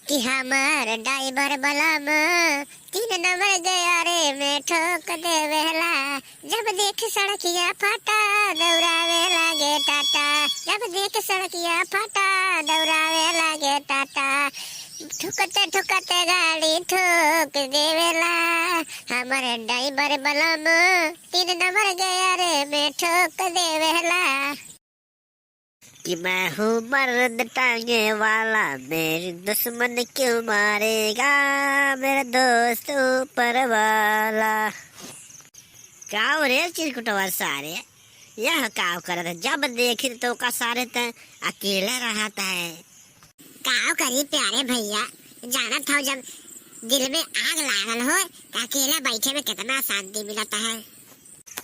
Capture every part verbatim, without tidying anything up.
कि हमार ड्राइवर बलम तीन नंबर गयारे में ठोक देवेला। जब देख सड़किया फटा दौड़ावे लागे टाटा, जब देख सड़किया फटा दौड़ावे लागे टाटा, ठुकते ठुकते गाड़ी ठोक देवेला। हमार ड्राइवर बलम तीन नंबर गयारे में ठोक देवेला। कि मैं हूँ मर्द टांगे वाला, मेरे दुश्मन क्यों मारेगा, मेरा दोस्त ऊपर वाला। का रे चिरकुटवा सारे, यह का करत है? जब देखी तो का सारे ते अकेले रहत है। का करी प्यारे भैया, जानत हो जब दिल में आग लागल हो तो अकेले बैठे में कितना शांति मिलत है।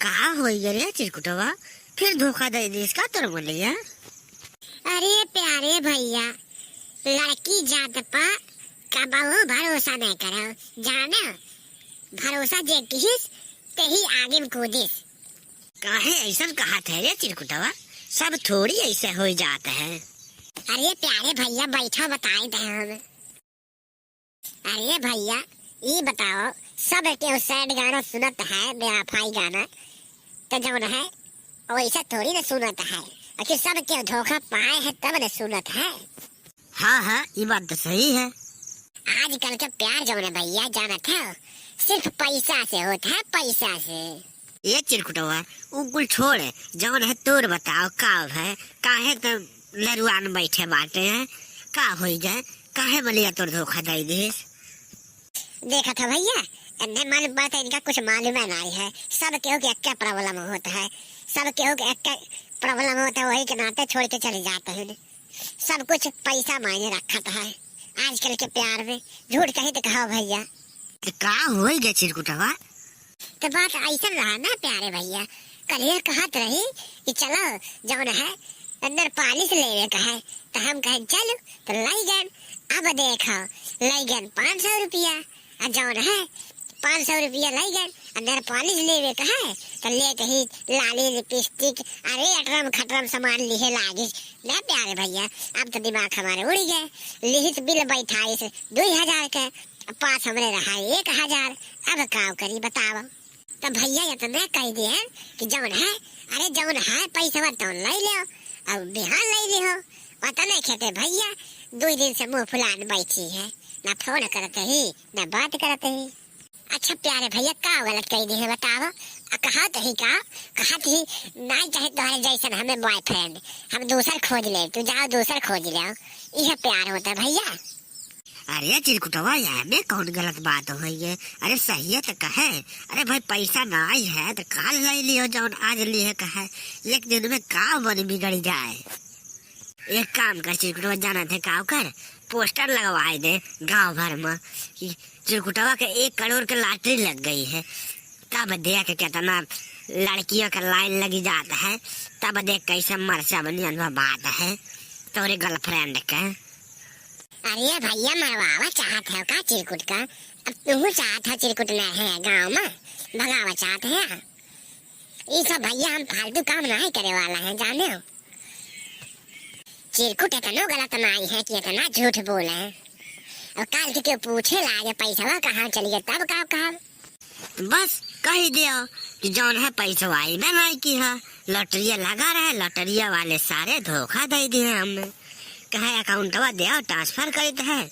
का होई गे रे चिरकुटवा, फिर धोखा दे दिस का तोर मलिया? अरे प्यारे भैया, लड़की जात पा कबहू भरोसा नहीं करो, जाने? भरोसा जे किहिस, तेही आगे में कूदिस। काहे ऐसन कहत है रे चिरकुटवा? सब थोड़ी ऐसे हो जात है। अरे प्यारे भैया, बैठो, बताई दे हम। अरे भैया, ई बताओ, सब केहू sad गाना सुनत है, बेवफाई गाना, तो जौन है, वैसे थोड़ी ना सुनत है। आखिर सब केहू धोखा पाए है, तब न सुनत है। हाँ, हाँ, ई बात तो सही है। आजकल के प्यार जौन है भैया, जानत है, सिर्फ पैसा से होत है, पैसा से। ए चिरकुटवा, उ कुल छोड़, जौन है तोर बताओ का है, काहे त लरुआन बैठे बाटे हैं, का होई गए, काहे मलिया तोर धोखा दे दिस? देखत हो भैया, एन्ने मालूम पड़ता इनका कुछ मालूम है नहीं है, सब केहू के एक्के problem होता है, सब केहू के एक्के problem होता है, वही के नाते छोड़ के चले जाते हैं। सब कुछ पैसा मायने रखत है आजकल के प्यार में। झूठ कही तो कहो भैया। तो का होई गए चिरकुटवा? तो बात ऐसन रहा ना प्यारे भैया, कलिया कहत रही कि चलो जौन है अंदर पालिश लेवे का है, तो हम कहे चलो, तो लई गए। अब देखो, लई गए पाँच सौ रुपया, आ जौन है पाँच सौ रुपया लई गए, आ nail polish लेवे का है, तो लेते ही लाली, lipstick, अरे अटरम खटरम सामान लिहे लागिस। ना प्यारे भैया, अब तो दिमाग हमारे उड़ गए। लिहित बिल बैठाइस दुई हजार के, पास हमरे रहा एक हजार। अब का करी बताओ? तो भैया इतना कह दिए कि जौन है, अरे जौन है पैसवा तौन लई लियो, अब बिहान लई लिहो। उतने खेते भैया दुई दिन से मुंह फुलान बैठी है, ना फोन करते ही, ना बात करते ही। अच्छा प्यारे भैया, का गलत कही दिहे बताओ? आ, कहत ही का? कहत ही, "नाई चाहे तोहरे जैसन हमें boyfriend, हम दूसर खोज ले, तू जाओ दूसर खोज ले।" इहे प्यार होता है भैया। अरे चिरकुटवा, यह में कौन गलत बात होई है? अरे सही है तो कहे। अरे भाई, पैसा नाई है तो काल ले लियो, जौन आज लिहे कहे। एक दिन में का बन बिगड़ जाए। एक काम कर चिरकुटवा, जानत है का कर, poster लगवाए दे गांव भर में कि चिरकुटवा के एक करोड़ के lottery लग गई है। तब देख कितना लड़कियों का line लगी जात है, तब देख कैसे मरचा बनियन में बात है तोरे girlfriend के। अरे भैया, मरवावा चाहत है का चिरकुट का? अब तू चाहत है चिरकुट नहीं है गांव में, भगावा चाहत है? ई सब भैया हम फालतू काम नहीं करे वाला है, जाने हो? चिरकुट इतनो गलत नाई है कि इतना झूठ बोले। और काल के केहू पूछे लागे पैसवा कहाँ चली गए, तब का कहब? बस कही दियो कि जौन है पैसवा आई ना नाई की है, lottery लगा रहे, lottery वाले सारे धोखा दे दिए हमें। कहे accountवा दियो, transfer कर दे है,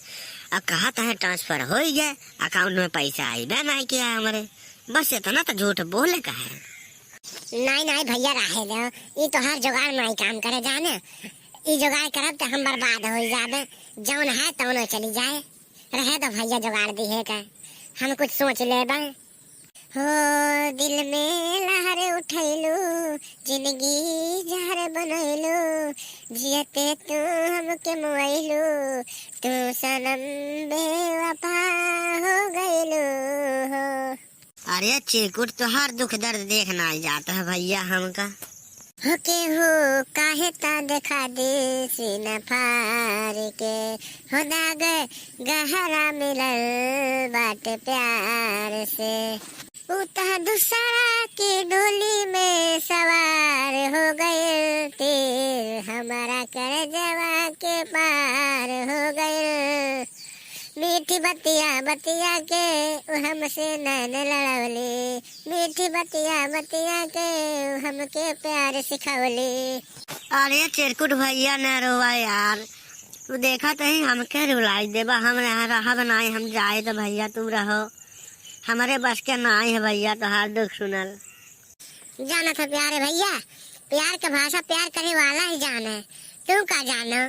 और कहत है transfer हो ही गए, account में पैसा आई बे नाई किया हमारे। बस इतना तो झूठ बोले का है। नाई, नाई भैया, रहे दो, ई तोहार जुगाड़ नाई काम करे जाने। ई जुगाड़ करब त हम बर्बाद हो जाबे, जौन है तौनो चली जाए। रहे दो भैया, जुगाड़ दिहे का, हम कुछ सोच लेबे। हो दिल में लहर उठैलू, जिंदगी जहर बनैलू, जियते तू हमके मुआइलू, तू सनम बेवफा हो गइलू हो। अरे चिरकुट, तोहार दुख दर्द देखना आई जाता है भैया हमका। हो केहू काहे ता देखा दे सीना फार के, हो दाग गहरा मिलल बाटे प्यार से। उ ता दूसरा के डोली में सवार हो गइल, तीर हमारा करजवा के पार हो गइल। मीठी बतिया बतिया के उ हमसे नैन लड़वली, मीठी बतिया बतिया के उ हमके प्यार सिखवली। अरे चिरकुट भइया, न रोवा यार, तू देखत ही हमके रुलाई देबा, हम यहाँ रहब नाई, हम जाइत भइया, तू रहो, हमरे बस के नाई है भइया तोहार दुख सुनल। जानत है प्यारे भइया, प्यार के भाषा प्यार करे वाला ही जाने, तू का जानो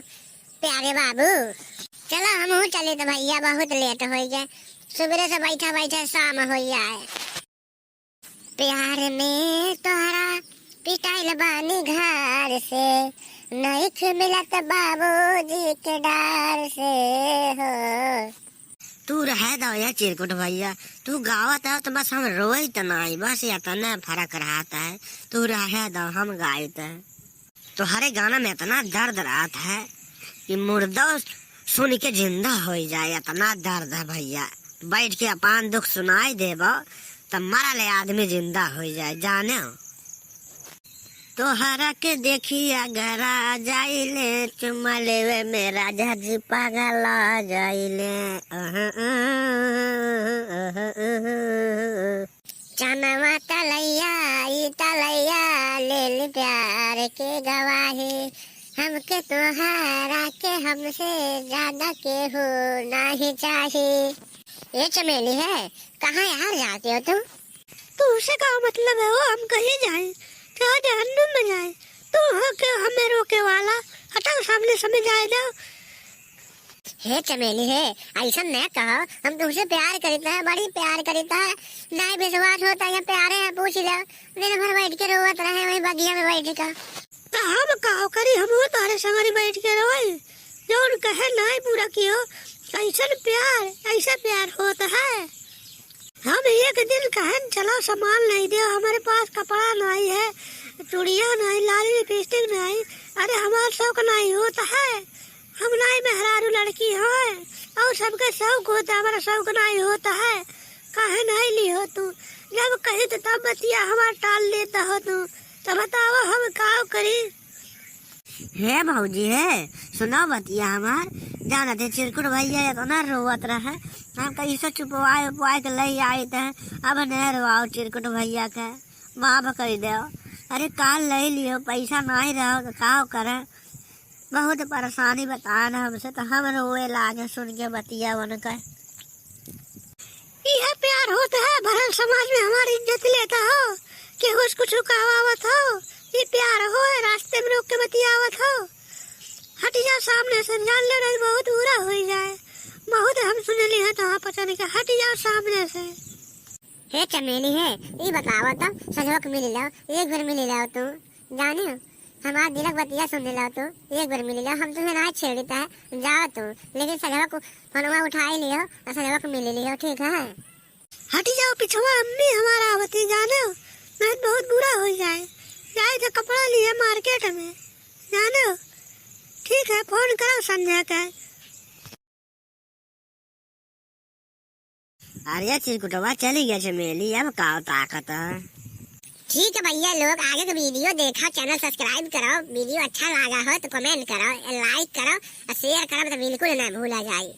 प्यारे बाबू। चलो हमहू चली त भइया, बहुत लेट होइ गए, सुबेरे से बैठा बैठा शाम होइ जाए। प्यार में तोहरा पिटाइल बानी घर से, नइख मिलत बाबूजी के डार से हो। तू रहे दो या चिरकुट भइया, तू गावत हो तो बस हम रोई त नाई, बस इतना फर्क रहत है। तू रहे दो, हम गाइत है। तोहरे गाना में इतना दर्द रहत है कि मुर्दा सुन के जिंदा होइ जाए, इतना दर्द है भइया। बैठ के अपन दुख सुनाई देबो त मरल आदमी जिंदा होइ जाए, जाने हो। तोहरा के देखी अगरा जाइले, चुम्मा लेवे में राजा जी पागल आ जाइले। अह, अह, अह, अह, अह। चनवा तलैया, ई तलैया, ले ली प्यार के गवाही। हमके तोहरा के हमसे ज्यादा केहू नाही चाही। ए चमेली है, कहाँ यार जाते हो तुम? तुमसे का मतलब है हो, हम कहीं जाए, चाहे जहन्नुम में जाए, तू हो के हमें रोके वाला? हटाओ सामने से, हमें जाए दो। हे चमेली हे, ऐसन न कहो, हम तुमसे प्यार करित है, बड़ी प्यार करित है, नाहीं विश्वास होता है, प्यारे है, पूछ लो। दिन भर बैठ के रोवत रहे वही बगिया में बैठ के। त हम का करी, हम वो तोहरे संगरी बैठ के रोई, जौन कहे नाहीं पूरा कियो। ऐसन प्यार, ऐसा प्यार होत है। हम एक दिन कहन चलो सामान नहीं दे, हमारे पास कपड़ा नहीं है, चूड़िया नहीं, लाली लिपस्टिक नहीं, अरे हमार शौक नहीं होत है। हम नाई मेहरारू लड़की हैं, और सबके शौक होता, हमारा शौक नाई होता है। काहे नाई ली हो तू? जब कही तो तब बतिया हमार टाल लेता हो तू। तो बताओ हम का करी? हे भौजी हे, सुनो बतिया हमार। जानत है चिरकुट भैया इतना रोवत रहे, हम कैसे चुपवाए उपवाए के लई आइत है। अब न रोवाओ चिरकुट भैया के, माफ कर दो। अरे काल लई लियो, पैसा नाई रहो तो का करे? बहुत परेशानी बतान हमसे, तो हम रोए लागे सुन के बतिया उनका। इहे प्यार होत है, भरल समाज में हमारी इज्जत लेता हो, केहू से कुछ कहवावत हो, ये प्यार हो, रास्ते में रोक के बतियावत हो। हट जाओ सामने से, जान ले नहीं बहुत बुरा हो जाए। बहुत हम सुन ली है तो हाँ पता नहीं क्या, हट जाओ सामने से। हे चमेली हे, ई बतावा तब, सजवक मिल लो, एक बार मिल लो तू, जाने हो, हमार दिलक बतिया सुन लो तू, एक बार मिल लो, हम तुम्हें ना छेड़ता है, जाओ तू, लेकिन सजवक फोनवा उठाई लियो और सजवक मिल लियो, ठीक है? हट जाओ पिछवा, अम्मी हमारा आवती, जाने हो, नहीं बहुत बुरा हो जाए, जाए तो कपड़ा लिए मार्केट में, जाने हो, ठीक है, फोन करो संध्या के। अरे चिरकुटवा चली गया चमेली, अब का ताकत है? ठीक है भैया लोग, आगे के वीडियो देखा, चैनल सब्सक्राइब करो, वीडियो अच्छा लगा हो तो कमेंट करो, लाइक करो और शेयर करो, तो बिल्कुल ना भूला जाए।